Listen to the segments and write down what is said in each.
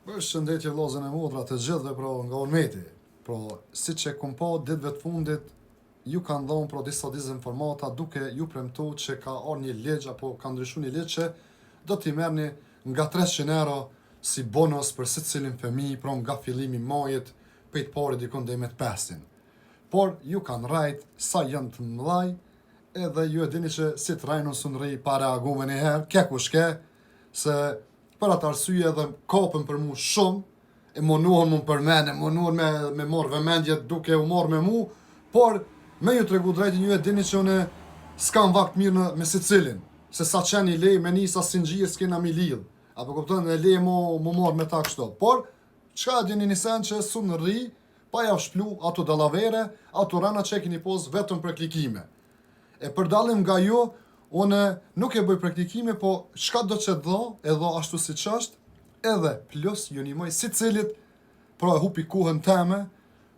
Përshëndetje vllazën e motra të gjithëve pra nga unë Meti. Pra, siç e kom pa ditëve të fundit, ju kanë dhonë pra disa dezinformata duke ju premtu që ka ardhë një ligj apo ka ndryshu një ligj që do t'i merrni nga 300 euro si bonus për secilin fëmijë, pra nga fillimi majit prej të parit dikun deri me të pestin. Por ju kanë rrejt sa janë të mëdhaj edhe ju e dini që si të rrejnë unë s'un rri pa reagu me njëherë, ke kush ke, se Për atë arsye edhe kapen për mu shumë, e munohen mu përmen, e munohen me, me marrë vëmendje duke u marrë me mu, por me ju tregu drejtin ju e dini që unë s'kam vakt mirë në, me secilin, se sa qen i lej me nisa sinxhir s'kena mi lidh, apo kupton e lej mu, mu marrë me ta kështu, por çka e dini një sen që s'un rri, pa jau shplu ato dallavere, ato rrena që e keni pos vetëm për klikime. E për dallim nga ju, unë nuk e bëj për klikime, po çka do që do, e do ashtu siç është, edhe plus ju nimoj secilit, pra e hupi kohën teme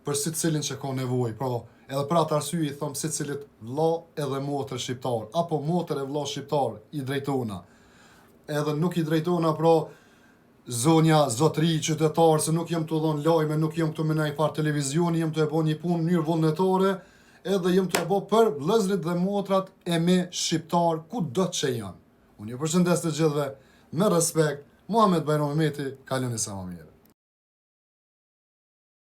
për secilin që ka nevojë. Pra, edhe për atë arsye i thom secilit vlla edhe motër shqiptar, apo motër e vlla shqiptar i drejtona. Edhe nuk i drejtona pra Zonja, zotëri, qytetar, se nuk jam tu dhonë lajme, nuk jam këtu me naj farë televizioni, jam tu e bo një punë në mënyrë vullnetare, edhe jam tu e bo për vëllezërit dhe motrat e mi shqiptar kudo që janë. Unë ju përshëndes të gjithëve me respekt, Muhamet Bajram Mehmeti, kaloni sa më mirë.